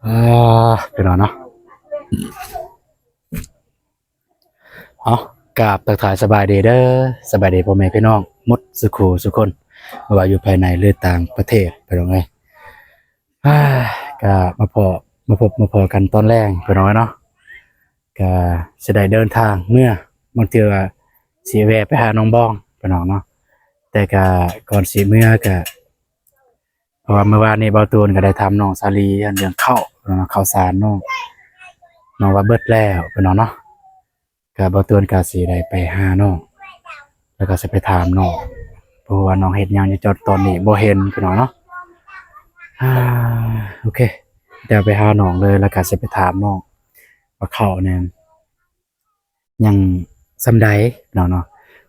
ອ່າ ພີ່ນ້ອງເນາະ ເອົາ ກາບທັກທາຍສະບາຍດີເດີ ສະບາຍດີພໍ່ແມ່ພີ່ນ້ອງໝົດສູ່ຄູ່ສູ່ຄົນ ບໍ່ວ່າຢູ່ພາຍໃນ ຫຼື ຕ່າງປະເທດ ພີ່ນ້ອງເອີຍ. ອ່າ ກະມາພໍ້ ມາພົບມາພໍ້ກັນຕອນແລງ ພີ່ນ້ອງເອີຍເນາະ. ກະຊິໄດ້ເດີນທາງເມືອ ບາງເທື່ອຊິແວ່ໄປຫານ້ອງບອງ ພີ່ນ້ອງເນາະ. ແຕ່ກະກ່ອນຊິເມືອກະ ເພາະວ່າມື້ວານນີ້ບ່າວຕູນກໍໄດ້ຖາມນ້ອງສາລີເລື່ອງເຂົ້າ ເຂົ້າສານນ້ອງ ນ້ອງວ່າເບິດແລ້ວ ພີ່ນ້ອງເນາະ. ກໍບ່າວຕູນກໍຊິໄດ້ໄປຫານ້ອງ ແລ້ວກໍຊິໄປຖາມນ້ອງ ເພາະວ່ານ້ອງເຮັດຫຍັງຢູ່ ຕອນນີ້ບໍ່ເຫັນ ພີ່ນ້ອງເນາະ. ອ່າ ໂອເຄ ດຽວໄປຫານ້ອງເລີຍ ແລ້ວກໍຊິໄປຖາມນ້ອງວ່າເຂົ້ານັ້ນ ຍັງສ່ຳໃດເນາະ ເນາະ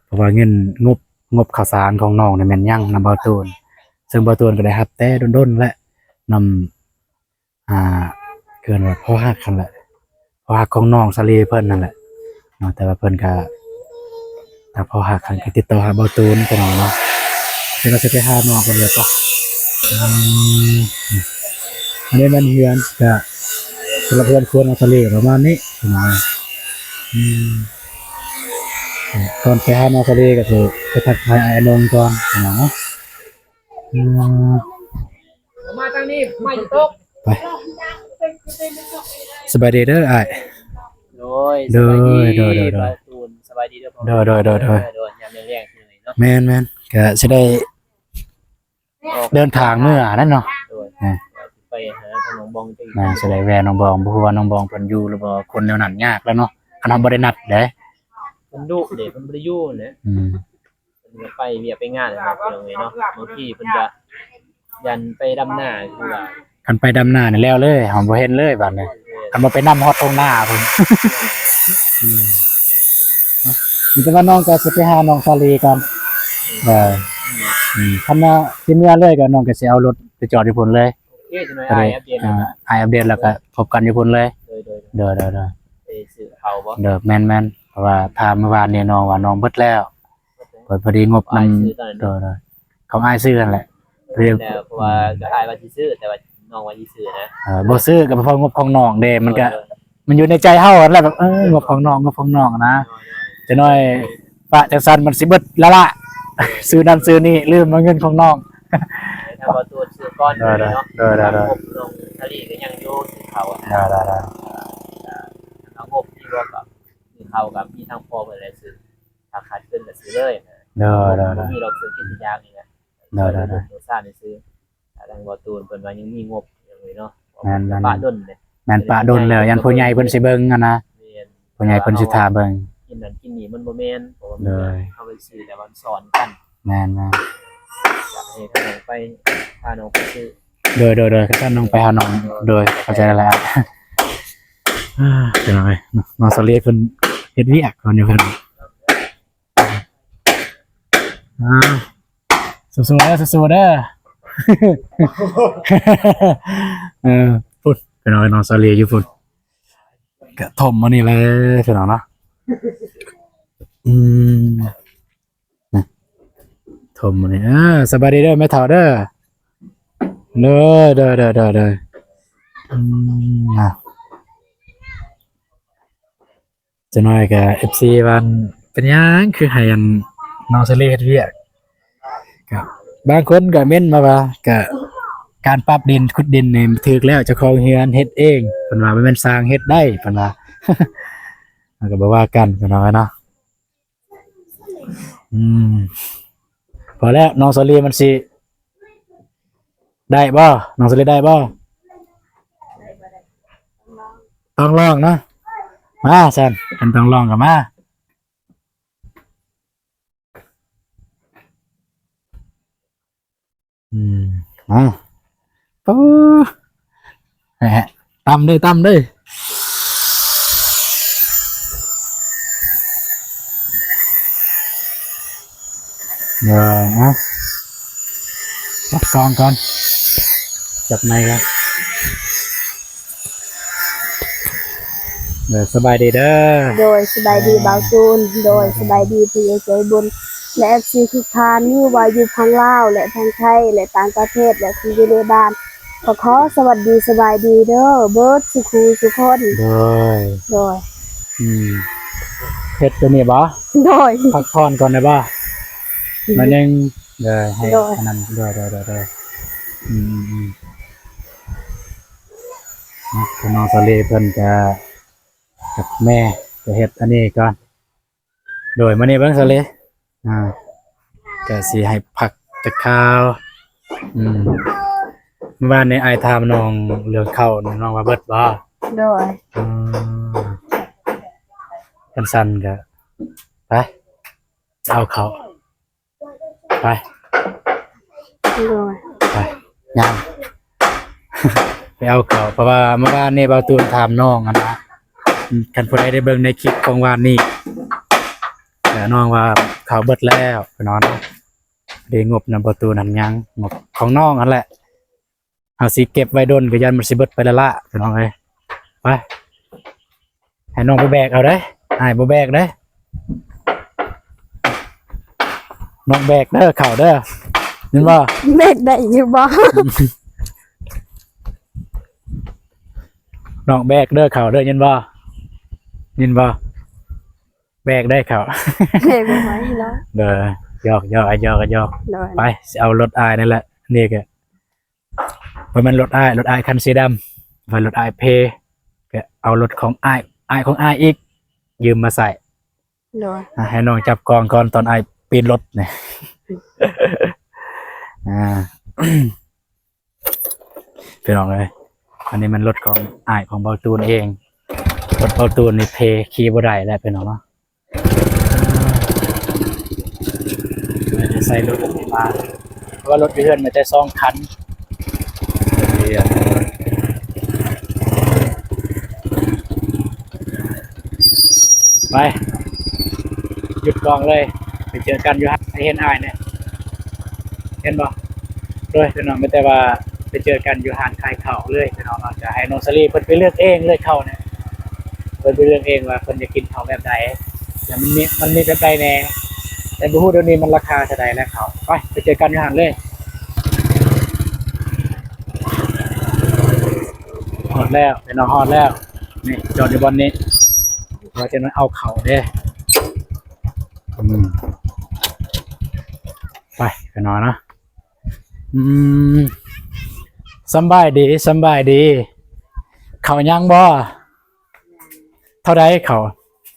ເພາະວ່າເງິນ ງົບ ງົບເຂົ້າສານຂອງນ້ອງນີ້ແມ່ນຍັງນຳບ່າວຕູນ ເຊິ່ງບ່າວຕູນກໍໄດ້ຮັບແຕ່ດົນໆແລ້ວ ນຳ ອ່າ ເອີ້ນວ່າພໍ່ຮັກຫັ້ນແຫຼະ ພໍ່ຮັກຂອງນ້ອງສາລີເພິ່ນນັ້ນແຫຼະເນາະ. ແຕ່ວ່າເພິ່ນກໍ ຖ້າພໍ່ຮັກຫັ້ນກໍຕິດຕໍ່ຫາບ່າວຕູນ ພີ່ນ້ອງເນາະ. ດຽວເຮົາຊິໄປຫານ້ອງເພິ່ນເລີຍເນາະ. ອືມ ອັນນີ້ແມ່ນເຮືອນ ກະສຳລັບເຮືອນຄົວນ້ອງສາລີປະມານນີ້ພີ່ນ້ອງ. ອືມ ກ່ອນໄປຫານ້ອງສາລີກໍຄືໄປທັກທາຍອ້າຍນງກ່ອນພີ່ນ້ອງເນາະ. ອືມ ມາທາງນີ້ ມາຢູ່ໂຕະ ໄປ. ສະບາຍດີເດີອ້າຍ. ໂດຍ ໂດຍ ສະບາຍດີ ໂດຍ ໂດຍ ໂດຍ ບ່າວຕູນ ສະບາຍດີເດີ. ໂດຍ ໂດຍ ໂດຍ ໂດຍ ໂດຍ ຍາມແລງໆເນາະ. ແມ່ນໆ ກະຊິໄດ້ ເດີນທາງເມືອນັ້ນເນາະ. ໂດຍ ອ່າ ໄປຫາທາງໜອງບອງອີກ ແມ່ນ ຊິໄດ້ແວ່ໜອງບອງ ບໍ່ຮູ້ວ່າໜອງບອງເພິ່ນຢູ່ຫຼືບໍ່. ຄົນແນວນັ້ນຍາກແລ້ວເນາະ ຄັນເຮົາບໍ່ໄດ້ນັດເດ້. ເພິ່ນດຸເດ້ ເພິ່ນບໍ່ໄດ້ຢູ່ນະ. ອືມ ເພິ່ນກໍໄປວຽກໄປງານນະພີ່ນ້ອງເອີຍເນາະ. ບາງທີເພິ່ນກໍຢ້ານໄປດຳນາ ຄືວ່າ ຄັນໄປດຳນານີ້ແລ້ວເລີຍ ເຮົາບໍ່ເຫັນເລີຍບາດນີ້. ແມ່ນ ຄັນບໍ່ໄປນຳຮອດທົ່ງນາພຸ້ນ. ອືມ ມີແຕ່ວ່ານ້ອງກໍຊິໄປຫານ້ອງສາລີກ່ອນ. ເອີ ອືມ ຄັນວ່າຊິເມືອເລີຍກໍນ້ອງກໍຊິເອົາລົດໄປຈອດຢູ່ພຸ້ນເລີຍ. ໂອເຄ ຈັກໜ້ອຍອ້າຍອັບເດດ ອ່າ ແລ້ວກໍ ອ້າຍອັບເດດແລ້ວກໍພົບກັນຢູ່ພຸ້ນເລີຍ. ໂດຍ ໂດຍ ໂດຍ ໂດຍ ໂດຍ ໄປຊື້ເຂົ້າບໍ່? ໂດຍ ແມ່ນໆ ເພາະວ່າຖາມມື້ວານນີ້ນ້ອງວ່ານ້ອງເບິດແລ້ວ ເບິດແລ້ວ ເພິ່ນພໍດີງົບນຳ ໂດຍ ໂດຍ ຂອງອ້າຍຊື້ຫັ້ນແຫຼະ. ແມ່ນແລ້ວ ເພາະວ່າ ອືມ ກໍອ້າຍວ່າຊິຊື້ ແຕ່ວ່ານ້ອງວ່າຊິຊື້ນະ. ເອີ ບໍ່ຊື້ກໍເພາະງົບຂອງນ້ອງເດ້ ມັນກໍ ໂດຍ ໂດຍ ມັນຢູ່ໃນໃຈເຮົາຫັ້ນແຫຼະ ແບບ ເອີ ງົບຂອງນ້ອງ ງົບຂອງນ້ອງນະ. ໂດຍ ໂດຍ ຈັກໜ້ອຍປະຈັ່ງຊັ້ນມັນຊິເບິດລະລະ ຊື້ນັ້ນຊື້ນີ້ ລືມວ່າເງິນຂອງນ້ອງ. ໃຫ້ທາງບ່າວຕູນຊື້ກ່ອນ ໂດຍ ເນາະ. ໂດຍ ໂດຍ ໂດຍ ງົບນ້ອງສາລີກໍຍັງຢູ່ ຊື້ເຂົ້ານະ. ໂດຍ ໂດຍ ໂດຍ ຖ້າງົບທີ່ວ່າກໍຊື້ເຂົ້າກໍມີທາງພໍ່ເພິ່ນແຫຼະຊື້ ຖ້າຂາດເຂີນກໍຊື້ເລີຍນະ. ໂດຍ ໂດຍ ໂດຍ ບໍ່ມີດອກຊື້ກິນຢາກນີ້ນະ. ໂດຍ ໂດຍ ໂດຍ ໂດຍ ຊື້ ຖ້າທາງບ່າວຕູນເພິ່ນວ່າຍັງມີງົບຫຍັງຢູ່ເນາະ. ແມ່ນໆ ປະດົນເດ້ ແມ່ນ ປະດົນແລ້ວ ຢ້ານຜູ້ໃຫຍ່ເພິ່ນຊິເບິ່ງຫັ້ນນະ. ແມ່ນ ຜູ້ໃຫຍ່ເພິ່ນຊິຖ້າເບິ່ງ ກິນນັ້ນກິນນີ້ມັນບໍ່ແມ່ນ ເພາະວ່າ ໂດຍ ເຮົາໄປຊື້ແລ້ວມັນສອນກັນ. ແມ່ນໆ ຢາກໃຫ້ທ່ານນ້ອງໄປ ພານ້ອງໄປຊື້. ໂດຍ ໂດຍ ໂດຍ ທ່ານນ້ອງໄປຫານ້ອງ. ໂດຍ ໂດຍ ເຂົ້າໃຈແລ້ວ. ອ່າ ເປັນຫຍັງເອີຍ ນ້ອງສາລີເພິ່ນເຮັດວຽກກ່ອນຢູ່ເພິ່ນ. ອ່າ ສູ້ໆເດີ ສູ້ໆເດີ. ເອີ ພຸ້ນ ພີ່ນ້ອງ ນ້ອງສາລີຢູ່ພຸ້ນ ກະຖົມອັນນີ້ແຫຼະພີ່ນ້ອງເນາະ. ອືມ ຖົມອັນນີ້. ອ່າ ສະບາຍດີເດີແມ່ເຖົ້າເດີ. ໂດຍ ໂດຍ ໂດຍ ໂດຍ ໂດຍ. ອືມ ອ່າ ຈັກໜ້ອຍກໍເອັຟຊີວ່າ ເປັນຫຍັງຄືໃຫ້ອັນນ້ອງສາລີເຮັດວຽກ? ກໍບາງຄົນກໍເມັ້ນມາວ່າ ກໍການປັບດິນ ຂຸດດິນນີ້ຖືກແລ້ວ ເຈົ້າຂອງເຮືອນເຮັດເອງ ເພິ່ນວ່າ ບໍ່ແມ່ນຊ່າງເຮັດໄດ້ ເພິ່ນວ່າ. ມັນກໍບໍ່ວ່າກັນ ພີ່ນ້ອງເນາະ. ອືມ ພໍແລ້ວ ນ້ອງສາລີມັນຊິໄດ້ບໍ່? ນ້ອງສາລີໄດ້ບໍ່? ຕ້ອງລອງເນາະ. ມາຊັ້ນ ຄັນຕ້ອງລອງກໍມາ. ອືມ ເອົາ ໂອ້ ແຫະ ຕຳເດີ້ ຕຳເດີ້. ເອີ ເອົາ ຈັບກ້ອງກ່ອນ ຈັບໄມກ່ອນ. ເດີ ສະບາຍດີເດີ. ໂດຍ ສະບາຍດີ ອ່າ ບ່າວຕູນ. ໂດຍ ໂດຍ ສະບາຍດີຜູ້ໃຫຍ່ໃຈບຸນ ແລະ ເອັຟຊີທຸກທ່ານ ບໍ່ວ່າຢູ່ຝັ່ງລາວ ແລະ ຝັ່ງໄທ ແລະ ຕ່າງປະເທດ ແລະ ທີ່ຢູ່ໃນບ້ານ ກໍຂໍສະຫວັດດີສະບາຍດີເດີ ເບິດສູ່ຄູ່ສູ່ຄົນ. ໂດຍ ໂດຍ ອືມ ເຮັດຕົວນີ້ບໍ? ໂດຍ ພັກຜ່ອນກ່ອນໄດ້ບໍ? ອືມ ໜ້ອຍໜຶ່ງ ໂດຍ ໃຫ້ ໂດຍ ອັນນັ້ນ ໂດຍ ໂດຍ ໂດຍ ໂດຍ ອືມ ອືມ ອືມ ເນາະ ນ້ອງສາລີເພິ່ນກະ ກັບແມ່ຈະເຮັດອັນນີ້ກ່ອນ. ໂດຍ ມານີ້ເບິ່ງສາລີ ອ່າ ກະຊິໃຫ້ພັກຈັກຄາວ. ອືມ ມື້ວານນີ້ອ້າຍຖາມນ້ອງເລື່ອງເຂົ້າ ນ້ອງວ່າເບິດບໍ? ໂດຍ ອືມ ຄັນຊັ້ນກະໄປ ເອົາເຂົ້າ ໄປ ໂດຍ ໄປ ຍ່າງ ໄປເອົາເຂົ້າ ເພາະວ່າມື້ວານນີ້ບ່າວຕູນຖາມນ້ອງຫັ້ນນະ ຄັນຜູ້ໃດໄດ້ເບິ່ງໃນຄລິບຂອງວານນີ້ ແລ້ວນ້ອງວ່າເຂົ້າເບິດແລ້ວ ພີ່ນ້ອງເນາະ. ເດ້ ງົບນຳບ່າວຕູນຫັ້ນຍັງ ງົບຂອງນ້ອງຫັ້ນແຫຼະ. ເຮົາຊິເກັບໄວ້ດົນກໍຢ້ານມັນຊິເບິດໄປລ້າໆ ພີ່ນ້ອງເອີຍ. ໄປ ໃຫ້ນ້ອງໄປແບກເອົາເດ້ ອ້າຍບໍ່ແບກເດ້. ນ້ອງແບກເດີເຂົ້າເດີ ຍິນບໍ່? ແບກໄດ້ຢູ່ບໍ່? ນ້ອງແບກເດີເຂົ້າເດີ ຍິນບໍ່? ຍິນບໍ່? ແບກໄດ້ເຂົ້າ ແບກບໍ່ໄຫວເນາະ. ເດີ ຢອກໆ ອ້າຍຢອກ ຢອກ ໂດຍ ໄປ ຊິເອົາລົດອ້າຍນີ້ແຫຼະ ນີ້ກະ ບໍ່ແມ່ນລົດອ້າຍ ລົດອ້າຍຄັນສີດຳ ວ່າລົດອ້າຍເພ ກະເອົາລົດຂອງອ້າຍ ອ້າຍຂອງອ້າຍອີກ ຢືມມາໃຊ້. ໂດຍ ອ່າ ໃຫ້ນ້ອງຈັບກ້ອງກ່ອນ ຕອນອ້າຍປີນລົດນີ້ ອ່າ ພີ່ນ້ອງເອີຍ ອັນນີ້ແມ່ນລົດຂອງອ້າຍຂອງບ່າວຕູນເອງ. ລົດບ່າວຕູນນີ້ເພຂີ່ບໍ່ໄດ້ແລ້ວ ພີ່ນ້ອງເນາະ. ໃສ່ລົດມາ ເພາະວ່າລົດຢູ່ເຮືອນມີແຕ່ສອງຄັນ. ໄປ ຢຸດກ້ອງເລີຍ ໄປເຈີກັນຢູ່ຮ້ານ ໃຫ້ເຫັນອ້າຍແດ່ ເຫັນບໍ່? ໂດຍ ພີ່ນ້ອງ ມີແຕ່ວ່າໄປເຈີກັນຢູ່ຮ້ານຂາຍເຂົ້າເລີຍ ພີ່ນ້ອງເນາະ. ຈະໃຫ້ນ້ອງສາລີເພິ່ນໄປເລືອກເອງເລີຍ ເຂົ້ານີ້ ເພິ່ນໄປເລືອກເອງວ່າເພິ່ນຢາກກິນເຂົ້າແບບໃດ ແລ້ວມັນມີ ມັນມີແບບໃດແດ່ ແຕ່ບໍ່ຮູ້ດຽວນີ້ມັນລາຄາເທົ່າໃດແລ້ວເຂົ້າ. ໄປ ໄປເຈີກັນຢູ່ຫັ້ນເລີຍ. ຮອດແລ້ວ ພີ່ນ້ອງ ຮອດແລ້ວ ນີ້ ຈອດຢູ່ບ່ອນນີ້ ວ່າຈະມາເອົາເຂົ້າເດ້. ອືມ ໄປ ພີ່ນ້ອງເນາະ. ອືມ ສຳບາຍດີ ສຳບາຍດີ. ເຂົ້າຍັງບໍ່? ເທົ່າໃດເຂົ້າ?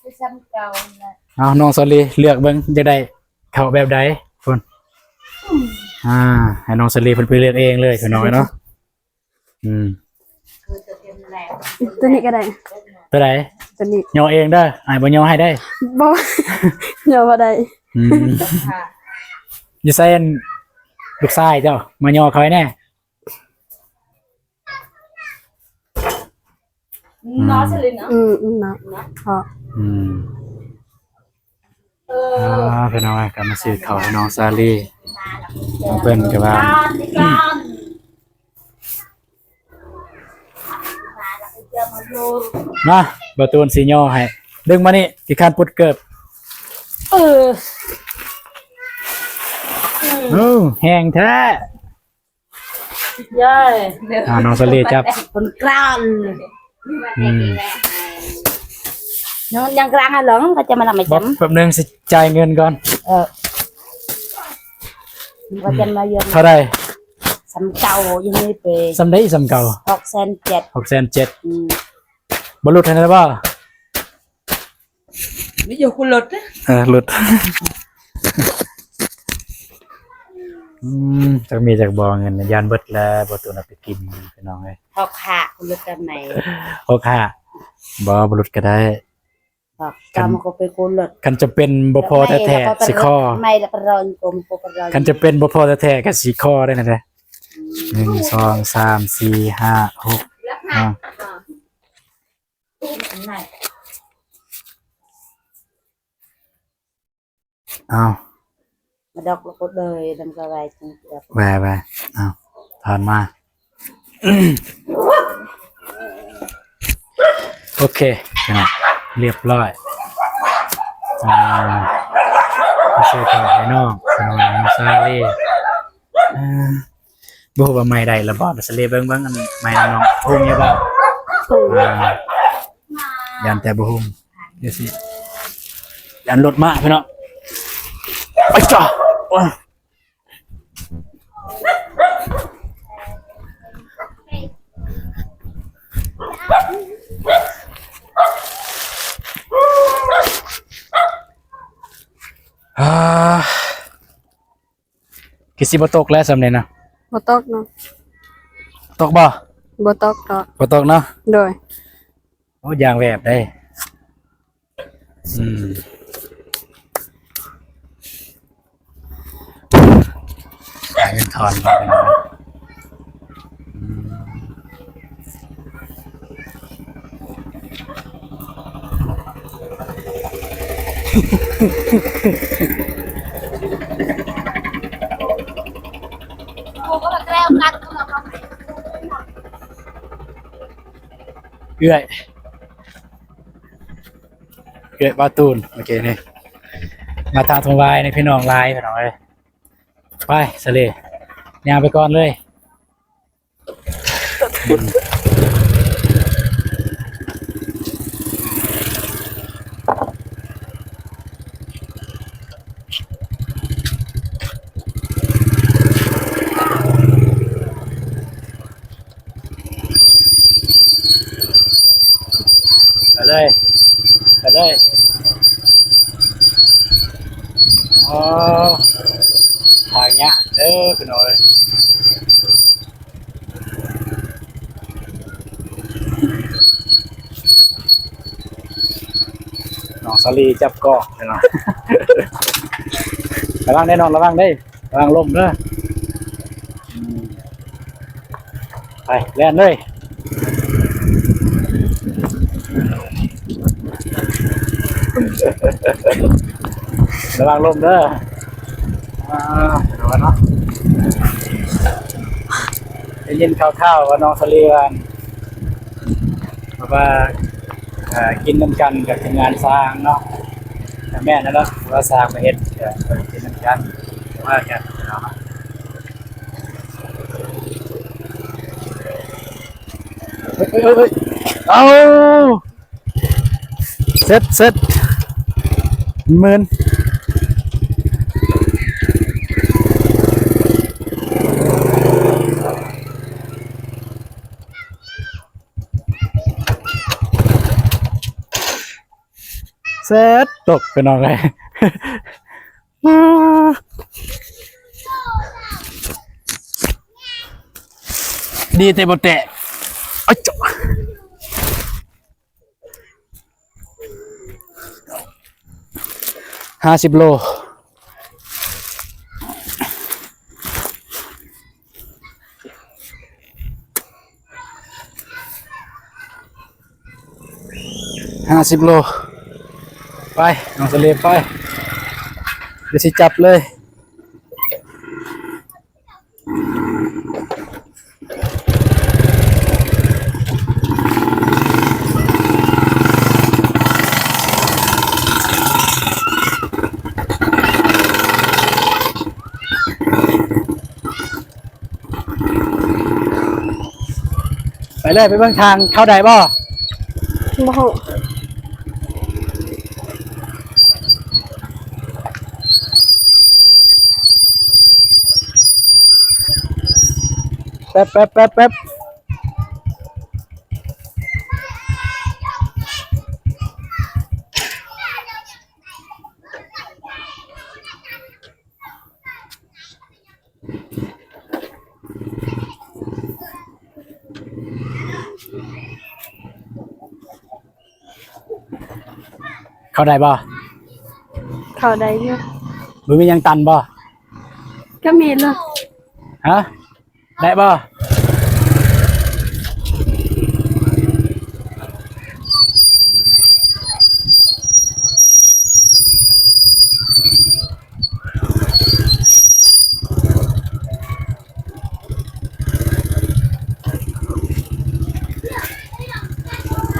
ຄືສ່ຳເກົ່າແຫຼະ. ເອົາ ນ້ອງສາລີເລືອກເບິ່ງ ຢາກໄດ້ເຂົ້າແບບໃດພຸ້ນ. ອ່າ ໃຫ້ນ້ອງສາລີເພິ່ນໄປເລືອກເອງເລີຍ ພີ່ນ້ອງເນາະ. ອືມ ຕົວນີ້ກໍໄດ້ ຕົວໃດ? ຕົວນີ້ຍໍເອງເດີ ອ້າຍບໍ່ຍໍໃຫ້ໄດ໋. ບໍ່ ຍໍບໍ່ໄດ້. ອືມ ຢູ່ໃສ ອັນ ລູກຊາຍເຈົ້າ ມາຍໍຂ້ອຍແດ່. ອືມ ເນາະ ສະລິນເນາະ. ອືມ ອືມ ເນາະ ເນາະ ເນາະ. ອືມ ເອີ ອ່າ ພີ່ນ້ອງເອີຍ ກໍມາຊື້ເຂົ້າໃຫ້ນ້ອງສາລີ ເພິ່ນກໍວ່າ ມາ ບ່າວຕູນຊິຍໍໃຫ້ ດຶງມານີ້ ຂີ້ຄ້ານປຸດເກີບ. ເອີ ໂອ້ ແຮງແທ້. ຍາຍ ອ່າ ນ້ອງສາລີຈັບ ຄົນກລາງ. ອືມ ຍັງກລາງຫັ້ນເນາະ ກໍຈະມານຳໄປຈຳ ແປັບໜຶ່ງ ຊິຈ່າຍເງິນກ່ອນ. ເອີ ກໍຈະມາເຍອະ ເທົ່າໃດ? ສ່ຳເກົ່າ ຍັງມີເປ ສ່ຳໃດ ສ່ຳເກົ່າ? ຫົກແສນເຈັດ ຫົກແສນເຈັດ. ອືມ ບໍ່ຫຼຸດໃຫ້ແດ່ບໍ່? ມີຢູ່ຄູລົດ ເອີ ຫຼຸດ. ອືມ ຈັກມີຈັກບໍ່ເງິນ ຢ້ານເບິດແລ້ວ ບໍ່ຕົວນຳໄປກິນ ພີ່ນ້ອງເອີຍ. ຫົກຫ້າ ຄູລົດກັນໃໝ່ ຫົກຫ້າ ບໍ່ ບໍ່ຫຼຸດກໍໄດ້. ຄັນ ຄັນຈຳເປັນບໍ່ພໍແທ້ໆ ຊິຂໍ ຄັນຈຳເປັນບໍ່ພໍແທ້ໆ ກໍຊິຂໍໄດ້ນະ. ອືມ ໜຶ່ງ ສອງ ສາມ ສີ່ ຫ້າ ຫົກ ເອົາ ເອົາ ມາດອກລະກົດເລີຍ ນຳກະໄວ ແວ່ໆ ເອົາ ຖອນມາ. ໂອເຄ ພີ່ນ້ອງ ລຽບຮ້ອຍ. ອ່າ ມາຊື້ເຂົ້າໃຫ້ນ້ອງ ນ້ອງສາລີ. ອ່າ ບໍ່ຮູ້ວ່າໄມ້ໄດ້ລະບໍ່ ສະເລເບິ່ງ ເບິ່ງອັນໄມ້ນ້ອງ ຮຸ່ງຢູ່ບໍ່? ຮຸ່ງ ອ່າ ຢ້ານແຕ່ບໍ່ຮຸ່ງ ດຽວຊິ ຢ້ານລົດມາພີ່ນ້ອງ ໄອ້ຈ້າ ໂອ້ຍ. ອ່າ ຄືຊິບໍ່ຕົກແລ້ວຊ່ຳນີ້ນະ. ບໍ່ຕົກເນາະ. ຕົກບໍ່? ບໍ່ຕົກເນາະ. ບໍ່ຕົກເນາະ. ໂດຍ. ໂອ້ ຢ່າງແວບເດ້. ອືມ ຫາເງິນທອນ ອືມ ເອື້ອຍ ເອື້ອຍປາຕູນ ໂອເຄນີ້ ມາທາງທົ່ງວາຍນີ້ ພີ່ນ້ອງຫຼາຍ ພີ່ນ້ອງເອີຍ. ໄປ ສະເລ ຍ່າງໄປກ່ອນເລີຍ. ໄປເລີຍ ໄປເລີຍ. ອໍ ທາງຍາກເດີພີ່ນ້ອງເອີຍ. ນ້ອງສາລີຈັບກ້ອງພີ່ນ້ອງ ລະວັງເດີນ້ອງ ລະວັງເດີ ລະວັງລົ້ມເດີ. ອືມ ໄປ ແລ່ນເລີຍ ລະວັງລົ້ມເດີ. ອ່າ ເນາະ ໄດ້ຍິນຂ່າວໆວ່ານ້ອງສາລີວ່າ ແບບວ່າ ເອີ ກິນນຳກັນກັບທີມງານຊ່າງເນາະ. ກະແມ່ນແລ້ວເນາະ ວ່າຊ່າງມາເຮັດ ເອີ ກິນນຳກັນ ວ່າກັນເນາະ. ເອີຍ ເອີຍ ເອີຍ ເອີຍ ເອົາ ເສັດ ເສັດ ໝື່ນ. ເສັດ ຕົກ ພີ່ນ້ອງເອີຍ. ດີແຕ່ບໍ່ແຕກ ອ້າຍ ເຈົ້າ ຫ້າສິບໂລ. ຫ້າສິບໂລ ໄປ ນ້ອງສະເລບ ໄປ ດຽວຊິຈັບເລີຍ. ໄປເລີຍ ໄປເບິ່ງທາງເຂົ້າໄດ້ບໍ່? ບໍ່ຮູ້. ແປັບ ແປັບ ແປັບ ແປັບ. ເຂົ້າໄດ້ບໍ່? ເຂົ້າໄດ້ຢູ່. ບໍ່ມີຫຍັງຕັນບໍ່? ກໍມີແລ້ວ. ຮະ? ໄດ້ບໍ່?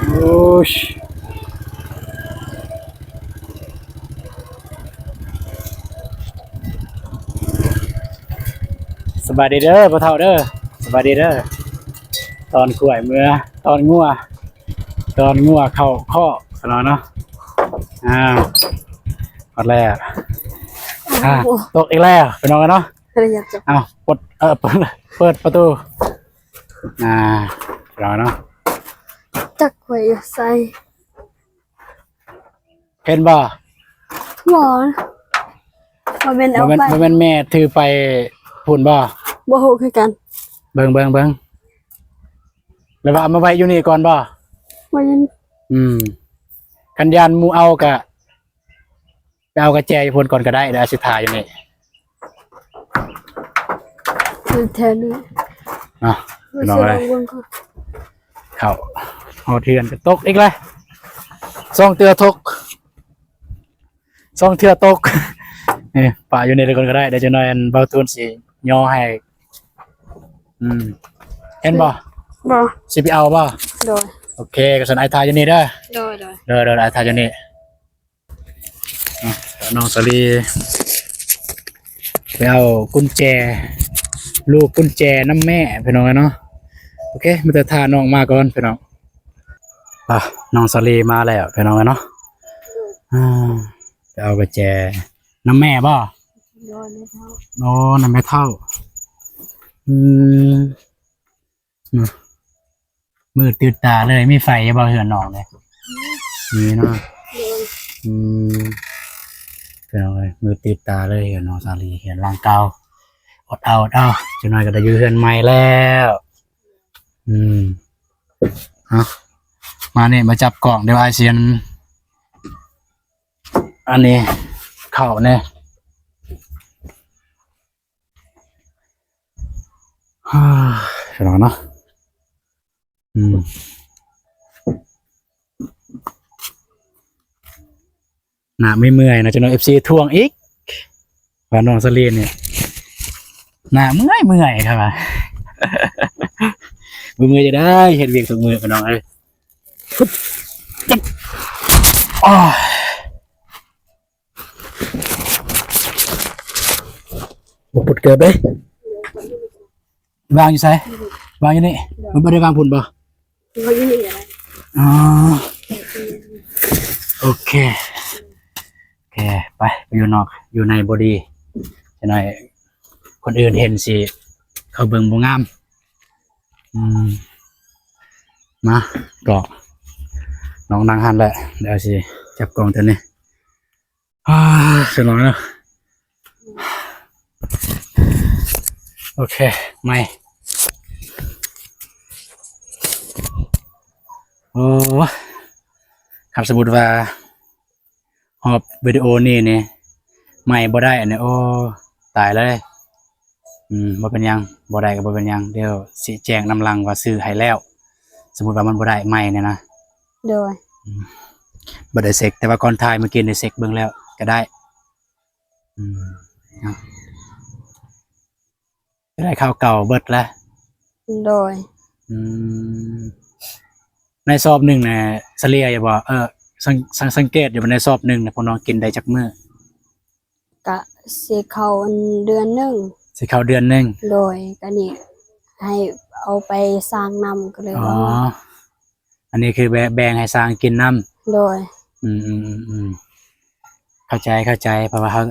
ໂອ້ຍ. ສ ສະບາຍດີເດີພໍ່ເຖົ້າເດີ ສະບາຍດີເດີ. ຕ້ອນກ້ວຍເມືອ ຕ້ອນງົວ ຕ້ອນງົວເຂົ້າຄອກເນາະ ເນາະ. ອ່າ ຮອດແລ້ວ. ອ່າ ໂອ້ ຕົກອີກແລ້ວພີ່ນ້ອງເອີຍເນາະ. ເອົາ ປົດ ເອີ ເປີດ ເປີດປະຕູ. ອ່າ ພີ່ນ້ອງເນາະ ຈັກໄວ້ຢູ່ໃສ. ເຫັນບໍ່? ບໍ່ ບໍ່ແມ່ນເອົາໄປ ບໍ່ແມ່ນແມ່ຖືໄປພຸ້ນບໍ່? ບໍ່ຮູ້ຄືກັນ. ເບິ່ງ ເບິ່ງ ເບິ່ງ ແລ້ວວ່າເອົາມາໄວ້ຢູ່ນີ້ກ່ອນບໍ່? ບໍ່ເຫັນ. ອືມ ຄັນຢ້ານໝູ່ເອົາກະ ໄປເອົາກະແຈຢູ່ພຸ້ນກ່ອນກະໄດ້ ແລ້ວຊິຖ້າຢູ່ນີ້ ຢູ່ແຖວນີ້ເນາະ. ພີ່ນ້ອງເອີຍ ເຂົ້າຮອດເຮືອນກະຕົກອີກແລ້ວ ສອງເທື່ອຕົກ ສອງເທື່ອຕົກ. ເອີ ປະຢູ່ນີ້ກ່ອນກະໄດ້ ດຽວຈັກໜ່ອຍອັນເບົາຕູນຊິຍໍໃຫ້. ອືມ ເຫັນບໍ່? ບໍ່ ຊິໄປເອົາບໍ່? ໂດຍ ໂອເຄ ກະຊັ້ນອ້າຍຖ້າຢູ່ນີ້ເດີ. ໂດຍ ໂດຍ ໂດຍ ອ້າຍຖ້າຢູ່ນີ້. ນ້ອງສາລີໄປເອົາກຸນແຈ ລູກກຸນແຈນຳແມ່ພີ່ນ້ອງເອີຍເນາະ. ໂອເຄ ມີແຕ່ຖ້ານ້ອງມາກ່ອນພີ່ນ້ອງ. ອ່ະ ນ້ອງສາລີມາແລ້ວພີ່ນ້ອງເອີຍເນາະ. ອ່າ ໄປເອົາກຸນແຈນຳແມ່ບໍ່? ໂອ້ ນຳແມ່ເຖົ້າ. ອືມ ມືດຕື່ນຕາເລີຍ. ມີໄຟຢູ່ບໍ່ເຮືອນນ້ອງເດ? ມີເນາະ. ອືມ ພີ່ນ້ອງເອີຍ ມືດຕື່ນຕາເລີຍ ເຮືອນນ້ອງສາລີ ເຮືອນຫຼັງເກົ່າ. ອົດເອົາ ອົດເອົາ ຈັກໜ່ອຍກະໄດ້ຢູ່ເຮືອນໃໝ່ແລ້ວ. ອືມ ເອົາ ມານີ້ມາຈັບກ້ອງ ດຽວອ້າຍຊິອັນ ອັນນີ້ເຂົ້າແນ່. ພີ່ນ້ອງເນາະ ອືມ ໜ້າເມື່ອຍໆ ນະ ຈັກໜ່ອຍເອັຟຊີທວງອີກ ວ່ານ້ອງສາລີນີ້ໜ້າເມື່ອຍໆ ຄັບວ່າ ບໍ່ເມື່ອຍຈະໄດ້ ເຮັດວຽກທຸກມື້ພີ່ນ້ອງເອີຍ. ໂອ້ຍ ບໍ່ປົດເກີບເດ້. ວາງຢູ່ໃສ? ວາງຢູ່ນີ້. ມັນບໍ່ໄດ້ວາງພຸ້ນບໍ່? ວາງຢູ່ນີ້ກະໄດ້. ອໍ ໂອເຄ ໂອເຄ ໄປ ໄປຢູ່ນອກ ຢູ່ໃນບໍ່ດີ. ຈັກໜ່ອຍຄົນອື່ນເຫັນຊິເຂົ້າເບິ່ງບໍ່ງາມ. ອືມ ມາ ກໍນ້ອງນັ່ງຫັ້ນແຫຼະ ດຽວຊິຈັບກ້ອງຕົວນີ້. ອ່າ ສະໜອງເນາະ. ໂອເຄ ໃໝ່. ໂອ້ ຄັນສົມມຸດວ່າຮອບວິດີໂອນີ້ນີ້ ໃໝ່ບໍ່ໄດ້ອັນນີ້ ໂອ້ ຕາຍເລີຍ. ອືມ ບໍ່ເປັນຫຍັງ ບໍ່ໄດ້ກະບໍ່ເປັນຫຍັງ ດຽວຊິແຈ້ງນຳຫຼັງວ່າຊື້ໃຫ້ແລ້ວ. ສົມມຸດວ່າມັນບໍ່ໄດ້ໃໝ່ນີ້ນະ. ໂດຍ ອືມ ບໍ່ໄດ້ເຊັກ ແຕ່ວ່າກ່ອນຖ່າຍມື້ກີ້ນີ້ເຊັກເບິ່ງແລ້ວກະໄດ້. ອືມ ເນາະ ໄດ້ເຂົ້າເກົ່າເບິດລະ. ໂດຍ ອືມ ໃນສອບໜຶ່ງນະ ສະເລ່ຍຢູ່ບໍ່? ເອີ ສັງ ສັງ ສັງເກດຢູ່ບໍ່ ໃນສອບໜຶ່ງນະ ພວກນ້ອງກິນໄດ້ຈັກມື້? ກະຊິເຂົ້າອັນເດືອນໜຶ່ງ. ຊິເຂົ້າເດືອນໜຶ່ງ. ໂດຍ ກະນີ້ໃຫ້ເອົາໄປສ້າງນຳ ກະເລີຍ ອໍ ວ່າ ອັນນີ້ຄືແບ່ງ ແບ່ງໃຫ້ຊ້າງກິນນຳ. ໂດຍ ອືມ ອືມ ອືມ ອືມ ເຂົ້າໃຈ ເຂົ້າໃຈ ເພາະວ່າເຮົາ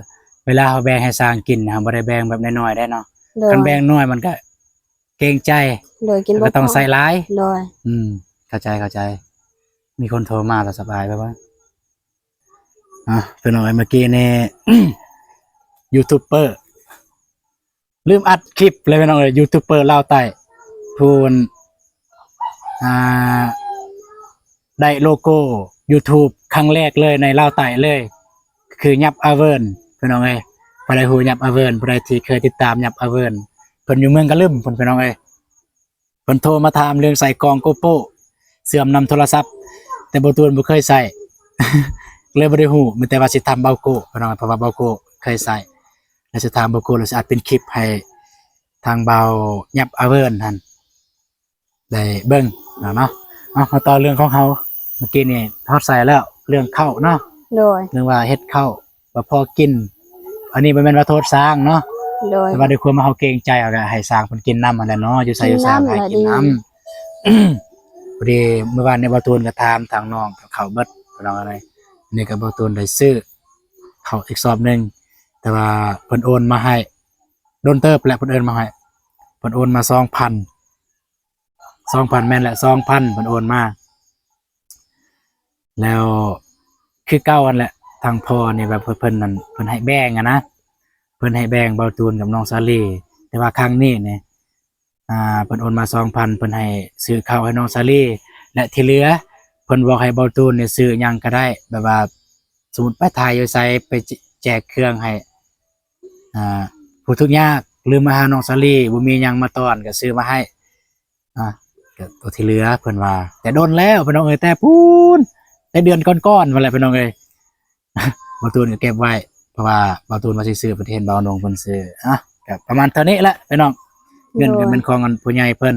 ເວລາເຮົາແບ່ງໃຫ້ຊ້າງກິນ ເຮົາບໍ່ໄດ້ແບ່ງແບບນ້ອຍໆ ໄດ້ເນາະ. ໂດຍ ຄັນແບ່ງນ້ອຍມັນກະເກງໃຈ. ໂດຍ ກິນບໍ່ ກະຕ້ອງໃສ່ຫຼາຍ. ໂດຍ ອືມ ເຂົ້າໃຈ ເຂົ້າໃຈ. ມີຄົນໂທມາແລ້ວ ສະບາຍແບບວ່າ ອ່ະ ພີ່ນ້ອງເອີຍ ເມື່ອກີ້ນີ້ ຢູທູບເບີ ລືມອັດຄລິບເລີຍພີ່ນ້ອງເອີຍ ຢູທູບເບີລາວໃຕ້ ຜູ້ ອ່າ ໄດ້ໂລໂກ້ຢູທູບຄັ້ງແລກເລີຍໃນລາວໃຕ້ເລີຍ ຄືຫຍັບອາເວີນ ພີ່ນ້ອງເອີຍ. ຜູ້ໃດຮູ້ຫຍັບອາເວີນ ຜູ້ໃດທີ່ເຄີຍຕິດຕາມຫຍັບອາເວີນ ເພິ່ນຢູ່ເມືອງກະລຶມພຸ້ນ ພີ່ນ້ອງເອີຍ. ເພິ່ນໂທມາຖາມເລື່ອງໃສ່ກ້ອງໂກໂປ ເຊື່ອມນຳໂທລະສັບ ແຕ່ເບົາຕູນບໍ່ເຄີຍໃຊ້ ເລີຍບໍ່ໄດ້ຮູ້ ມີແຕ່ວ່າຊິຖາມເບົາໂກ້ ເພາະວ່າເບົາໂກ້ເຄີຍໃຊ້ ແລ້ວຊິຖາມເບົາໂກ້ ແລ້ວຊິອັດເປັນຄລິບໃຫ້ທາງບ່າວຫຍັບອາເວີນຫັ້ນໄດ້ເບິ່ງເນາະ. ເອົາ ມາຕໍ່ເລື່ອງຂອງເຮົາ ເມື່ອກີ້ນີ້ຮອດໃສແລ້ວ ເລື່ອງເຂົ້າເນາະ. ໂດຍ ເລື່ອງວ່າເຮັດເຂົ້າ ວ່າພໍກິນ ອັນນີ້ບໍ່ແມ່ນວ່າໂທດຊ້າງເນາະ ໂດຍ ແຕ່ວ່າດ້ວຍຄວາມວ່າເຮົາເກງໃຈ ເຮົາກໍໃຫ້ຊ່າງເພິ່ນກິນນ້ຳຫັ້ນແຫຼະເນາະ ຢູ່ໃສຢູ່ຊ່າງໃຫ້ກິນນ້ຳ. ພໍດີມື້ວານນີ້ບ່າວຕູນກໍຖາມທາງນ້ອງ ກໍເຂົ້າເບິດພີ່ນ້ອງເອີຍ. ນີ້ກໍບ່າວຕູນໄດ້ຊື້ເຂົ້າອີກສອບໜຶ່ງ ແຕ່ວ່າເພິ່ນໂອນມາໃຫ້ ດົນເຕີບແລ້ວເພິ່ນໂອນມາໃຫ້ ເພິ່ນໂອນມາສອງພັນ ສອງພັນ ແມ່ນແຫຼະ ສອງພັນ ເພິ່ນໂອນມາ. ແລ້ວຄືເກົ່າຫັ້ນແຫຼະ ທາງພໍ່ນີ້ແບບເພິ່ນ ເພິ່ນນັ້ນ ເພິ່ນໃຫ້ແບ່ງຫັ້ນນະ ເພິ່ນໃຫ້ແບ່ງບ່າວຕູນກັບນ້ອງສາລີ. ແຕ່ວ່າຄັ້ງນີ້ນີ້ ອ່າ ເພິ່ນໂອນມາສອງພັນ ເພິ່ນໃຫ້ຊື້ເຂົ້າໃຫ້ນ້ອງສາລີ ແລະ ທີ່ເຫຼືອເພິ່ນບອກໃຫ້ບ່າວຕູນນີ້ຊື້ຫຍັງກໍໄດ້ ແບບວ່າສົມມຸດໄປຖ່າຍຢູ່ໃສ ໄປແຈກເຄື່ອງໃຫ້ ອ່າ ຜູ້ທຸກຍາກ ຫຼືມາຫານ້ອງສາລີ ບໍ່ມີຫຍັງມາຕ້ອນກໍຊື້ມາໃຫ້. ອ່າ ກໍຕົວທີ່ເຫຼືອເພິ່ນວ່າ ແຕ່ດົນແລ້ວພີ່ນ້ອງເອີຍ ແຕ່ພຸ້ນ ແຕ່ເດືອນກ່ອນໆ ພຸ້ນແຫຼະພີ່ນ້ອງເອີຍ. ບ່າວຕູນກໍເກັບໄວ້ ເພາະວ່າບ່າວຕູນວ່າຊິຊື້ ເພິ່ນເຫັນບ່າວນົງເພິ່ນຊື້. ອ່ະ ກໍປະມານເທົ່ານີ້ແຫຼະພີ່ນ້ອງ. ເງິນກໍແມ່ນຂອງອັນຜູ້ໃຫຍ່ເພິ່ນ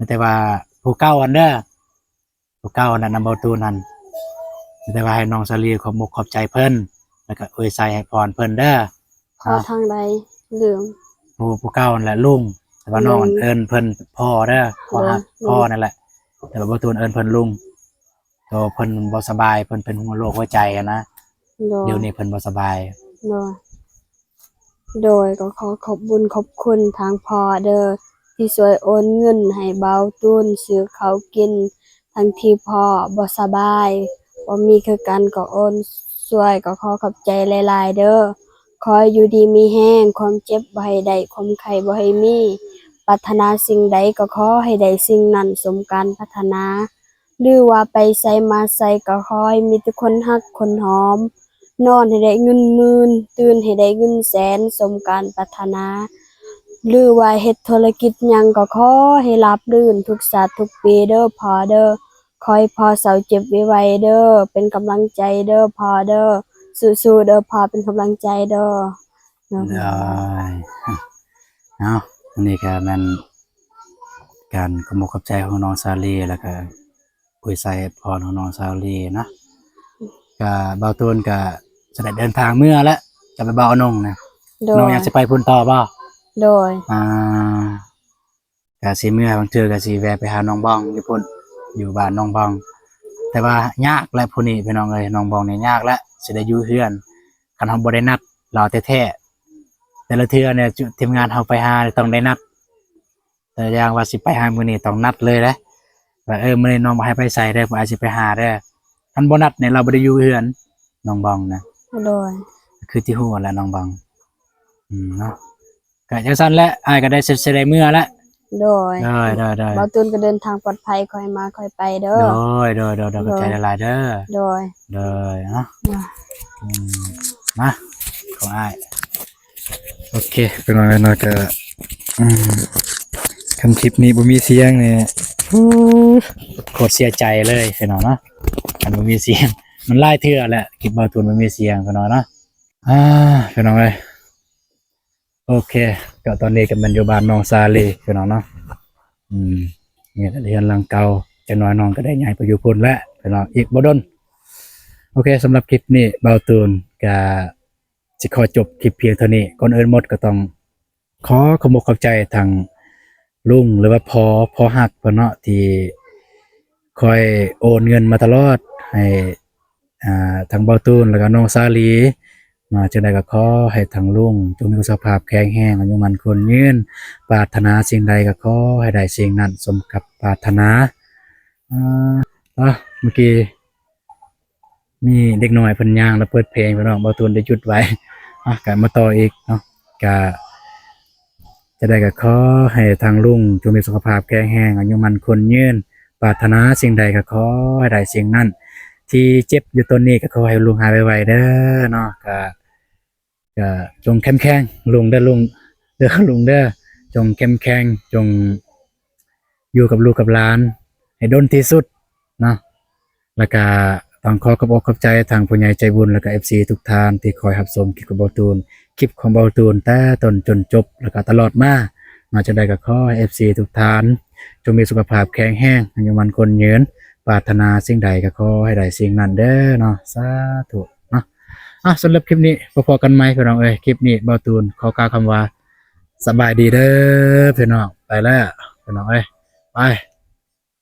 ແຕ່ວ່າຜູ້ເກົ່າຫັ້ນເດີ ຜູ້ເກົ່າຫັ້ນນະ ນຳບ່າວຕູນຫັ້ນ ແຕ່ວ່າໃຫ້ນ້ອງສາລີຂອບມຸກຂອບໃຈເພິ່ນ ແລ້ວກໍອວຍໄຊໃຫ້ພອນເພິ່ນເດີ. ພໍ່ທາງໃດ? ລືມ. ຜູ້ ຜູ້ເກົ່າຫັ້ນແຫຼະ ລຸງ ແຕ່ວ່ານ້ອງເອີ້ນເພິ່ນພໍ່ເດີ ພໍ່ຮັກພໍ່ນັ້ນແຫຼະ ແຕ່ວ່າບ່າວຕູນເອີ້ນເພິ່ນລຸງ. ໂຕເພິ່ນບໍ່ສະບາຍ ເພິ່ນເປັນໂລກຫົວໃຈຫັ້ນນະ. ໂດຍ ດຽວນີ້ເພິ່ນບໍ່ສະບາຍ. ໂດຍ ໂດຍ ກໍຂໍຂອບບຸນຂອບຄຸນທາງພໍ່ເດີ ທີ່ຊ່ວຍໂອນເງິນໃຫ້ບ່າວຕູນຊື້ເຂົ້າກິນ ທັງທີ່ພໍ່ບໍ່ສະບາຍ ບໍ່ມີຄືກັນກໍໂອນຊ່ວຍ ກໍຂໍຂອບໃຈຫຼາຍໆເດີ. ຂໍໃຫ້ຢູ່ດີມີແຮງ ຄວາມເຈັບບໍ່ໃຫ້ໄດ້ ຄວາມໄຂ້ບໍ່ໃຫ້ມີ ປາດຖະໜາສິ່ງໃດກໍຂໍໃຫ້ໄດ້ສິ່ງນັ້ນສົມການປາດຖະໜາ. ຫຼືວ່າໄປໃສມາໃສກໍຂໍໃຫ້ມີແຕ່ຄົນຮັກຄົນຫອມ, ນອນໃຫ້ໄດ້ເງິນໝື່ນ, ຕື່ນໃຫ້ໄດ້ເງິນແສນ ສົມການປາດຖະໜາ. ຫຼືວ່າເຮັດທຸລະກິດຫຍັງກໍຂໍໃຫ້ລາບລື່ນທຸກຊາດທຸກປີເດີພໍ່ເດີ. ຂໍໃຫ້ພໍ່ເຊົາເຈັບໄວໆເດີ, ເປັນກຳລັງໃຈເດີພໍ່ເດີ. ສູ້ໆເດີພໍ່, ເປັນກຳລັງໃຈເດີ. ໂດຍ ເນາະ ອັນນີ້ກໍແມ່ນການຂອບອົກຂອບໃຈຂອງນ້ອງສາລີ ແລ້ວກໍ ອວຍໄຊໃຫ້ພອນຂອງນ້ອງສາວລີນະ. ກະບ່າວຕູນກະຈະໄດ້ເດີນທາງເມືອແລ້ວ ຈະໄປບ່າວອານົງນະ. ໂດຍ ນ້ອງຍັງຊິໄປພຸ້ນຕໍ່ບໍ່? ໂດຍ ອ່າ ກະຊິເມືອ ບາງເທື່ອກະຊິແວ່ໄປຫານ້ອງບອງຢູ່ພຸ້ນ ຢູ່ບ້ານນ້ອງບອງ. ແຕ່ວ່າຍາກແຫຼະຜູ້ນີ້ພີ່ນ້ອງເອີຍ ນ້ອງບອງນີ້ຍາກແຫຼະ ຊິໄດ້ຢູ່ເຮືອນ ຄັນເຮົາບໍ່ໄດ້ນັດລາວແທ້ໆ. ແຕ່ລະເທື່ອນີ້ທີມງານເຮົາໄປຫາຕ້ອງໄດ້ນັດ ແຕ່ຢ່າງວ່າຊິໄປຫາມື້ນີ້ຕ້ອງນັດເລີຍເດ້ ວ່າ ເອີ ມື້ນີ້ນ້ອງບໍ່ໃຫ້ໄປໃສເດີ ອ້າຍຊິໄປຫາເດີ. ຄັນບໍ່ນັດນີ້ລາວບໍ່ໄດ້ຢູ່ເຮືອນ ນ້ອງບອງນະ. ໂດຍ ຄືທີ່ຮູ້ແຫຼະນ້ອງບອງ. ອືມ ເນາະ ກະຈັ່ງຊັ້ນແຫຼະ ອ້າຍກະໄດ້ ຊິໄດ້ເມືອແລ້ວ. ໂດຍ ໂດຍໆໆ ບ່າວຕູນກະເດີນທາງປອດໄພ ຄ່ອຍມາຄ່ອຍໄປເດີ. ໂດຍໆໆ ຂອບໃຈຫຼາຍໆເດີ. ໂດຍ ໂດຍ ເນາະ ອືມ ມາ ຂອງອ້າຍ. ໂອເຄ ພີ່ນ້ອງເອີຍເນາະ ກະ ອືມ ຄັນຄລິບນີ້ບໍ່ມີສຽງນີ້ ໂຄດເສຍໃຈເລີຍພີ່ນ້ອງເນາະ. ຄັນບໍ່ມີສຽງ ມັນຫຼາຍເທື່ອແຫຼະ ຄລິບບ່າວຕູນບໍ່ມີສຽງພີ່ນ້ອງເນາະ. ອ່າ ພີ່ນ້ອງເອີຍ ໂອເຄ ກະຕອນນີ້ກະແມ່ນຢູ່ບ້ານນ້ອງສາລີພີ່ນ້ອງເນາະ. ອືມ ນີ້ແຫຼະເຮືອນຫຼັງເກົ່າ ຈັກໜ້ອຍນ້ອງກະໄດ້ຍ້າຍໄປຢູ່ພຸ້ນແຫຼະພີ່ນ້ອງ ອີກບໍ່ດົນ. ໂອເຄ ສຳລັບຄລິບນີ້ບ່າວຕູນກະ ຊິຂໍຈົບຄລິບພຽງເທົ່ານີ້. ກ່ອນອື່ນໝົດກໍຕ້ອງຂໍຂອບອົກຂອບໃຈທາງລຸງ ຫຼືວ່າພໍ່ ພໍ່ຮັກເພິ່ນເນາະ ທີ່ຄອຍໂອນເງິນມາຕະຫຼອດໃຫ້ ອ່າ ທາງບ່າວຕູນ ແລ້ວກໍນ້ອງສາລີເນາະ. ຈັ່ງໃດກໍຂໍໃຫ້ທາງລຸງຈົ່ງມີສຸຂະພາບແຂງແຮງ ອາຍຸໝັ້ນຂວັນຍືນ, ປາດຖະໜາສິ່ງໃດກໍຂໍໃຫ້ໄດ້ສິ່ງນັ້ນສົມກັບປາດຖະໜາ. ອ່າ ເມື່ອກີ້ ມີເດັກນ້ອຍເພິ່ນຍ່າງລະເປີດເພງພີ່ນ້ອງ ບ່າວຕູນໄດ້ຢຸດໄວ້. ອ່ະ ກະມາຕໍ່ອີກເນາະ ກະ ຈະໄດ້ກະຂໍໃຫ້ທາງລຸງຈົ່ງມີສຸຂະພາບແຂງແຮງ ອາຍຸໝັ້ນຂວັນຍືນ, ປາດຖະໜາສິ່ງໃດກະຂໍໃຫ້ໄດ້ສິ່ງນັ້ນ, ທີ່ເຈັບຢູ່ຕອນນີ້ກະຂໍໃຫ້ລຸງຫາຍໄວໆເດີເນາະ. ກະ ກະຈົ່ງເຂັ້ມແຂງລຸງເດີ ລຸງເດີ ລຸງເດີ ຈົ່ງເຂັ້ມແຂງ ຈົ່ງຢູ່ກັບລູກກັບຫຼານໃຫ້ດົນທີ່ສຸດເນາະ. ແລ້ວກະຕ້ອງຂໍຂອບອົກຂອບໃຈທາງຜູ້ໃຫຍ່ໃຈບຸນ ແລ້ວກະເອັຟຊີທຸກທ່ານທີ່ຄອຍຮັບຊົມຄລິບຂອງບ່າວຕູນ ຄລິບຂອງບ່າວຕູນແຕ່ຕົ້ນຈົນຈົບ ແລ້ວກະຕະຫຼອດມາເນາະ. ຈັ່ງໃດກະຂໍໃຫ້ເອັຟຊີທຸກທ່ານຈົ່ງມີສຸຂະພາບແຂງແຮງ ອາຍຸໝັ້ນຂວັນຍືນ, ປາດຖະໜາສິ່ງໃດກະຂໍໃຫ້ໄດ້ສິ່ງນັ້ນເດີເນາະ ສາທຸເນາະ. ອ່ະ ສຳລັບຄລິບນີ້ ພໍ້ກັນໃໝ່ພີ່ນ້ອງເອີຍ. ຄລິບນີ້ບ່າວຕູນຂໍກ່າວຄຳວ່າ ສະບາຍດີເດີພີ່ນ້ອງ. ໄປແລ້ວພີ່ນ້ອງເອີຍ ໄປ.